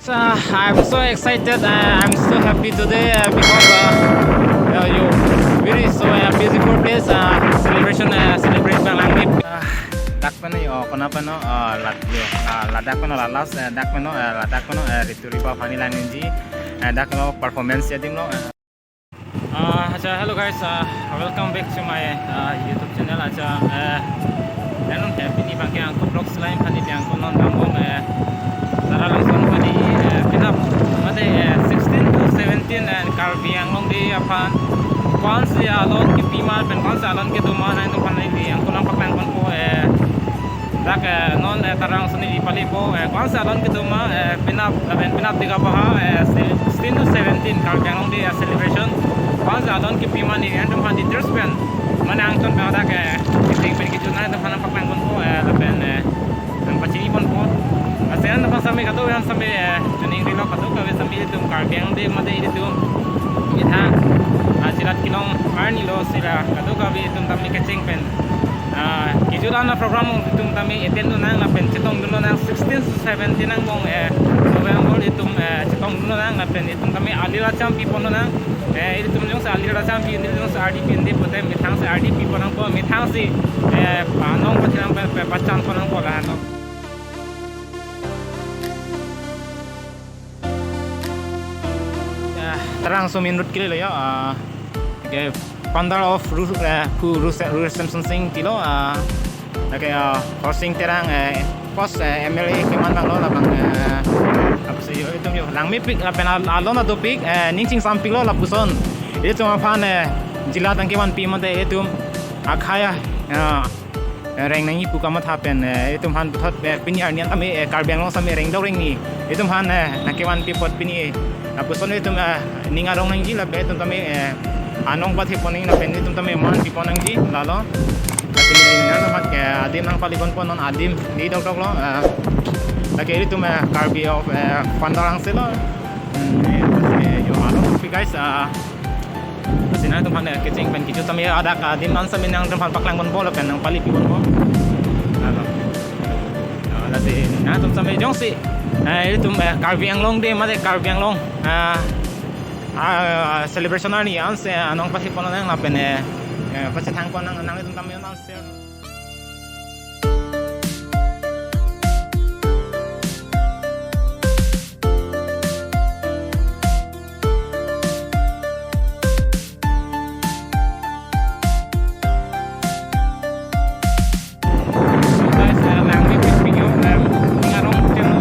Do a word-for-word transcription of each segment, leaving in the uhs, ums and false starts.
So, I'm so excited. Uh, I'm so happy today uh, because uh, uh, you very so uh, beautiful place uh, celebration uh, celebrate bang langmepik. Uh, dak pen yo kona pen no uh, lad yo uh, ladak pen no la last uh, dak pen no uh, ladak pen no uh, Ritu Riba aphan neli lang nangji uh, dak no performance ya ding no. Uh, Uh, acha, hello guys, uh, welcome back to my uh, YouTube channel. Acha, uh, nang nung happy ni bangke angko vlogs lain pani bang angko non bang bong uh, Taralangso pani uh, pinap mate uh, sixteen to seventeen and Karbi Anglong Day aphan. Kwansi alon kipi ma pen kwansi alon kedo ma nangtum aphan neli angko nangpaklang ponpo uh, dak eh, non eh, Taralangso neli palepo eh, kwansi alon kedo ma eh, pinap lapen pinap tiga baha eh, si- sixteen to seventeen Karbi Anglong Day eh, celebration. Kwansi alon kipi ma neli nangtum aphan details pen mane angton pen dak eh, kiting pen kejut nangtum aphan nangpaklang ponpo eh, lapen eh, nangpachini ponpo. Asenan nangpasami kado yang sami eh, tuning rilo kado kave sami itum Karbi Anglong Day mate itum ithang ah, chilat kelong arni lo sila kado kave itum tami kecheng pen. Ah, kejut ana program itum tami attend do nang lapen chetong do nang sixteen to seventeen angbong eh November itum eh chetong do nang lapen itum tami alir acham pi pon do nang eh itum jongsi alir acham pi itum jongsi ardi pi indi pote methang si ardi pi pon nangpo methang si eh panong pachinang pe pe pachan pon nangpo la no. Ya, Taralangso main road kilo ya. Ah, okay, founder of Ru, eh, Pu Ru, Ru Semson Sing kilo. Ah, okay, ah, Khorsing Terang eh, first eh, M L A keman bang lo labang eh, apa sih yo itum yo langmepik lapen al- alon adopik eh, ning chingsampik lo lapuson. Itum aphan eh, jila tangke man pi mate itum akhaya. Ah, eh, reng nangji pu kamatha pen eh, itum aphan puthot eh, pini arni an tame eh, Karbi Anglong sami reng dok reng ni itum aphan eh, nangkevan pi apot pini eh, lapuson itum eh, ning arong nangji lapen itum tame eh, anong pathe pon nangji lapen itum tame man pi pon nangji lalo. Lapen neli nangtum aphan ke adim nangpali ponpo non adim di dok dok lo eh, lake itum eh, Karbi of eh, Pandarang selo. Hmm, eh, eh, yo alo pi guys ah, Lasi nangtum aphan eh, kecheng pen kejut tame adak adim an sami nangtum aphan paklang ponpo lapen nangpali pi ponpo. Alo. Ah, lasi nangtum sami jongsi eh, itum eh, Karbi Anglong Day mate Karbi Anglong ah, ah, celebration arni ansi eh, anong pasi pon nang lapen eh, eh, pasi thang pon nang nangtum tame nang share. So guys, eh, nangli video, eh, ning arong channel,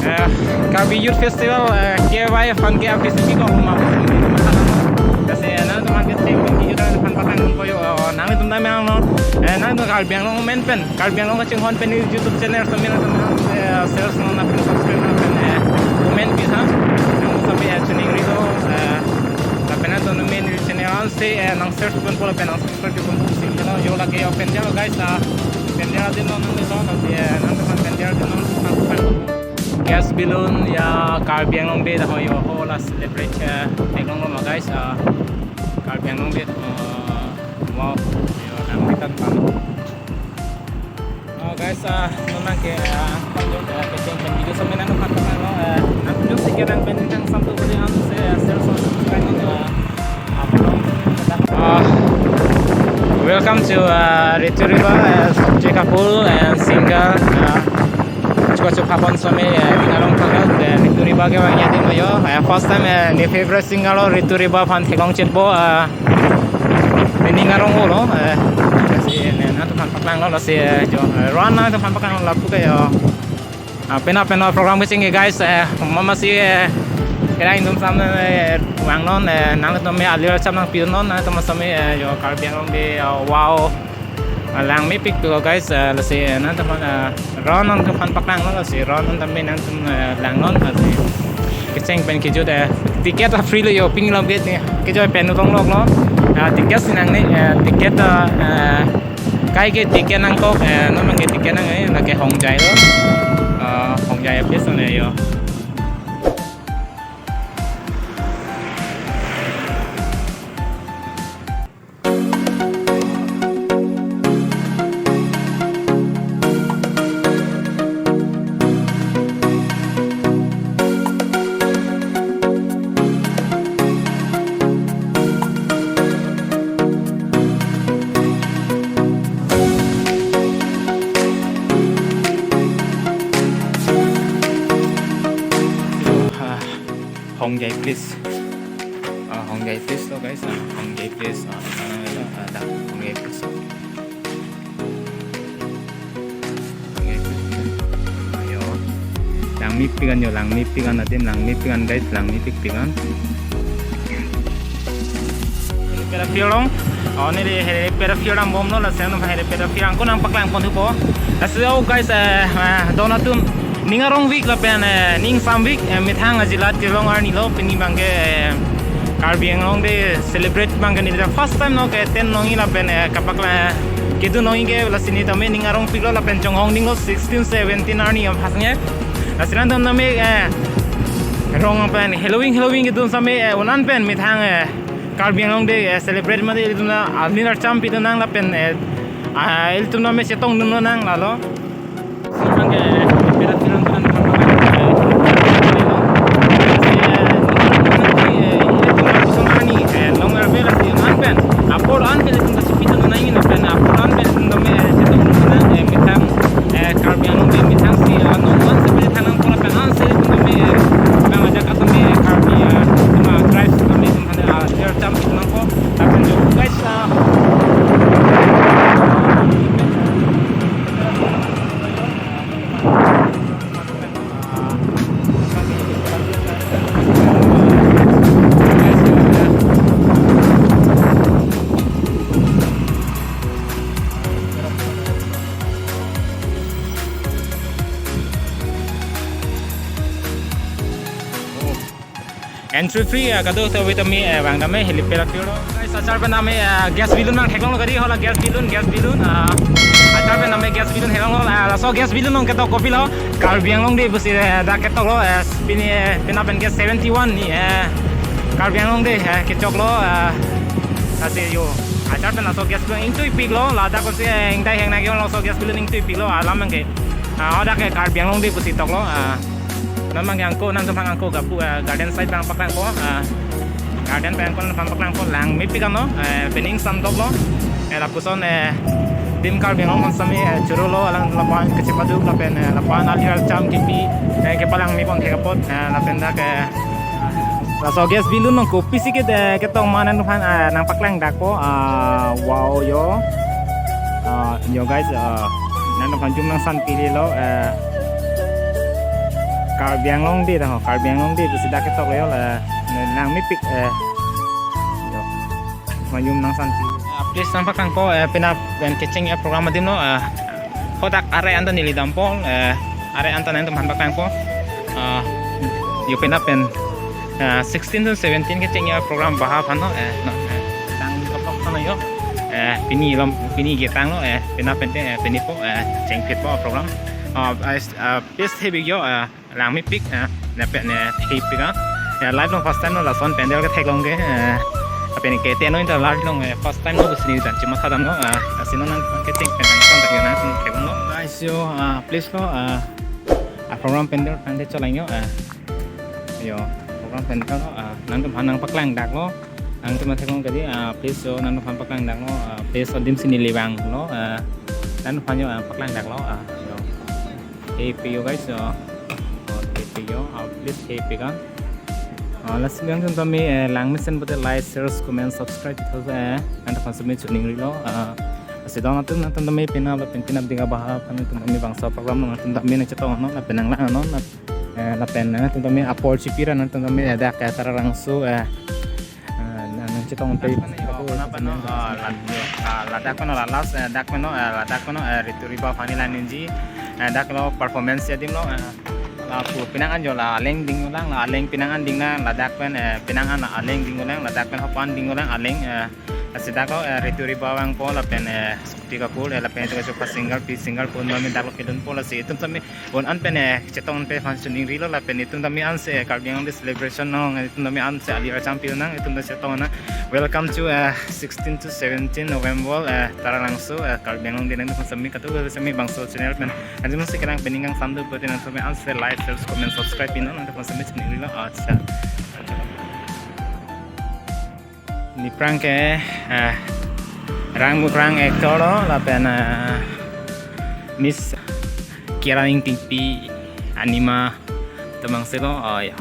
eh, Karbi Youth Festival eh, K Y aphan ke F D C P ko ma. Kasi eh, nangtum aphan ke same video nangtum aphan patang pon po yo, eh, nangtum tame ang no, eh, nangtum Karbi Anglong men pen Karbi Anglong kachinghon pen YouTube channel sami nangtum eh, share non lapen subscribe non lapen eh, comment pi tha. Nangtum sami eh, tuning rilo eh, lapen nangtum main channel ansi eh, nang search ponpo lapen nang subscribe ponpo sing channel yo lake yo pen channel guys ah pen channel adim non nang lo lake eh, nangtum aphan pen channel adim non nang pen gas balloon ya Karbi Anglong Day dah yo ho la celebrate eh, Anglong lo ma guys ah Karbi Anglong Day ah, wow yo nang litan pang. Oh guys, ah, non nangke ah, panjung eh, kecheng pen video sami nangtum aphan paklang lo eh, nangtum jongsi ke nang pen nang samtu beli am se eh, share so subscribe non eh, apa lo. Ah, welcome to uh, Ritu Riba, uh, J Kapul and singer uh, Chuka Chupa Pon Sami uh, Ningarong Tanggal uh, Ritu Riba ke bang ya di mayo uh, first time uh, ni favorite singer lo Ritu Riba aphan theklong chetbo uh, Ningarong lo uh, si uh, nangtum aphan paklang lo si uh, jo uh, ran nangtum aphan paklang lo lapu ke yo. Ah, pena pena program kecheng ke guys eh mama si eh kerang itum sam eh wang non eh nangtum me alir cham nang pi non nangtum sam eh yo Karbi Anglong Day eh, wow. Ah, langmepik tu guys eh lasi eh, nangtum eh ron nangtum aphan paklang non lasi ron nangtum me nangtum eh, lang non lasi kecheng pen kejut eh ticket ah free lo yo pini lam gate ni kejut pen utong lok lo. Ah, ticket si nangne eh ticket ah eh, kai ke ticket nangkok eh non mang ke ticket nang eh lake Hongjai lo. Ah, Hongjai office ne yo. Hongjai Place. Ah, Hongjai Place lo guys. Ah, Hongjai Place. Ah, ah, ah, dak Hongjai Place. Hongjai Place. Ayo. Langmepik an yo, langmepik an adim, langmepik an guys, langmepikpik an. Pera field along, oh, neli helipad field angbomlo, lasi non helipad field angko nangpaklang pon thupo. Lasi oh guys, eh, eh, don atum ning arongpik lapen, eh, ning ingsamvik, eh, methang ajilat kelong arni lo, pini abangke, eh, Karbi Anglong Day celebrate abangke neli first time no ke-attend nangji lapen, eh, kapaklang kedun nangji ke, lasi neli tame ning arongpiklo lapen chonghong dinglo sixteen seventeen arni aphan ke. Lasi nangtum tame, eh, rong pen heloving heloving kedun same, eh, un-an pen methang, eh, Karbi Anglong Day, eh, celebrate mate ilitum ta alir archam pidun nang lapen, eh, ah, ilitum tame chetongdun lonang lalo. Sibang ke, pera field along kan, eh, eh, long arve lasi un-an pen, apor an pen ilitum ta chepidun nangji lapen apor an pen ilitum tame, eh, chetongdun nang, eh, methang, eh, Karbi Anglong Day methang si, ah, non an si methang nangpo lapen an si ilitum tame, eh, bang ajak atum, eh, Karbi, eh, ilitum, ah, tribes tame ilitum aphan, ah, alir archam pidun nangpo. Lapen jo guys, ah, entry free, ah, kadokave tame, eh, vang tame helipad field. Guys, achar pen tame, eh, gas balloon nangtheklonglo kadi, hala gas balloon, gas balloon, ah, achar pen tame gas balloon theklonglo, ah, laso gas balloon along ketok kopilo, Karbi Anglong Day pusi, eh, dak ketoklo, eh, pini, eh, penap pen ke seventy-one ni, eh, Karbi Anglong Day, eh, kechoklo, eh, lasi yo, achar pen laso gas balloon ingtuipiklo, ladak pusi, eh, ingdai heng nang yo laso gas balloon ingtuipiklo, alam abangke, ah, hadak ke Karbi Anglong Day pusi toklo, ah, non abangke angko nangtum aphan angko gapu, eh, garden side abang paklangpo, eh, garden abang angko nangtum aphan paklangpo, langmepik anlo, eh, pen ingsamtoklo, eh, lapuson, eh, Team Karbi Anglong aphan same, eh, chorolo, alang lapu-an kachepaduk lapen, eh, lapu-an alir archam kipi, eh, kepalangme pon thek apot, eh, lapen dak, eh, laso gas balloon along kopisi ke, eh, ketong ma nangtum aphan, eh, nangpaklang dakpo, ah, wow yo. Ah, yo guys, ah, nangtum aphan jum nangsan pililo, eh, Karbi Anglong Day ta ho, Karbi Anglong Day pusi dak ketoklo yo, eh, langmepik, eh, yo. Aphan jum nangsan pi. Ah, please nangpaklangpo, eh, penap pen kecheng-e program adim lo, eh, hadak arei anta neli dampo, eh, arei anta nangtum aphan paklangpo. Ah, yo penap pen, eh, sixteen to seventeen kecheng-e program baha aphan lo, eh, no, eh, tang kaprok aphan lo yo. Eh, pini lom, pini ketanglo, eh, penap pen, eh, pini po, eh, chengphitpo program. Ah, eh, ah, best heavy yo, eh, langmepik, eh, lapen, eh, thepik, ah. Ya, life along first time lo lason pandal ketheklong ke, eh, lapen ke teno inter life along, eh, first time lo pusi neli ta chimatha damlo, eh, lasi non nangkecheng pen nangkon ta yo nangtum theklonglo. Guys, yo, ah, please lo, ah, ah, program pandal nangkecholang yo, eh, yo, program pandal lo, ah, nangtum aphan nangpaklang daklo, nangtum theklong kadi, ah, please yo, nangtum aphan paklang daklo, ah, please adim si neli vanglo, ah, nangtum aphan yo, ah, paklang daklo, ah, yo. Happy yo guys, oh, oh, happy yo, ah, please happy kan. Ah, lasi nangtum tame, eh, langmesen pulote like, share, comment, subscribe, eh, nangtum aphan seme choningrilo, ah, lasi don atum nangtum tame penap lapen penap ding abaha aphan nangtum tame bangso program nangtum tame nangchetong non, lapen nanglang non, eh, lapen nangtum tame apor chipira nangtum tame, eh, dak, eh, Taralangso, eh, Ah, nang, nangchetong pen. Ladak pen, oh, Lad-, ah, ladak pen, oh, la-, last, eh, dak pen, oh, eh, ladak pen, oh, eh, Ritu Riba aphan neli lang ningje. Eh, dak lo performance adim lo, eh, lapu penang an jo la aleng ding ulang, la aleng penang an ding na, ladak pen, eh, penang an la aleng ding ulang, ladak pen hopan ding ulang aleng, eh, lasi dak lo, eh, Ritu Riba vangpo lapen, eh, Shakti Kapoor, eh, lapen itum kachoka singer, pi singer pun mami dak lo kedunpo lasi itum tame un-an pen, eh, chetong pen aphan choningrilo lapen itum tame ansi, eh, Karbi Anglong Day celebration along, eh, itum tame ansi alir archam pidun nang, itum ta chetong nang. Welcome to, eh, sixteen to seventeen November, eh, Taralangso, eh, Karbi Anglong Day nangtum aphan seme katu, eh, seme bangso channel pen. Nangtum si kelang pen ning kangsam do pulote nangtum tame ansi like, share, comment, subscribe pidun nang, nangtum aphan seme choningrilo. Acha. Neli aphrang ke, eh, Rangmukrang actor lo, lapen, eh, Miss Kira Ingtipi anima temang selo, oh ya.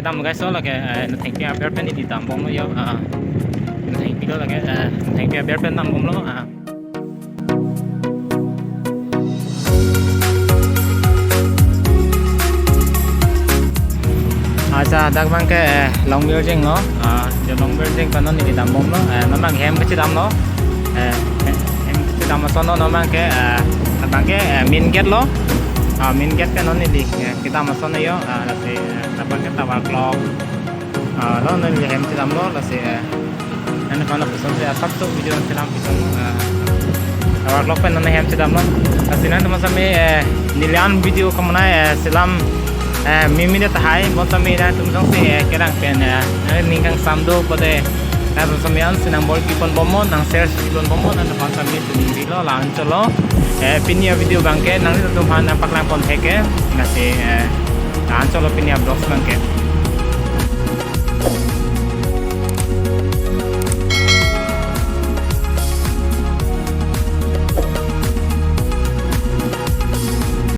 Dam guys, so lake, eh, nangthengpi aber pen neli dambomlo jo, ah, nangthengpi lo lake, eh, nangthengpi aber pen dambomlo, ah. Acha, dak abangke, eh, Longbirjeng lo, ah, jo Longbirjeng pen non neli dambomlo, eh, non abang hem kachedamlo, eh, hem kachedam ason lo, non abangke, eh, abangke, eh, main gate lo, ah, main gate pen non neli, eh, kedam ason jo, ah, lasi, eh, dak abangke tower clock, ah, lo non neli hem chedamlo, lasi, eh, nangphan lapuson si asap so video nangchelam puson, ah, tower clock pen non hem chedamlo. Lasi nangtum sami, eh, neli an video kamanai, eh, chelam, eh, mimi det tahai, bonsitame nangtum jongsi, eh, kelang pen, eh, nangning kangsam do pulote, nangtum sami an si nangbor kipon bomnon, nang share kipon bomnon, nangtum sami si neli lo, la-anchot lo, eh, pini avideo abangke, nanglitum aphan nangpaklang pon heke, lasi, eh, la-anchot lo pini avlogs abangke.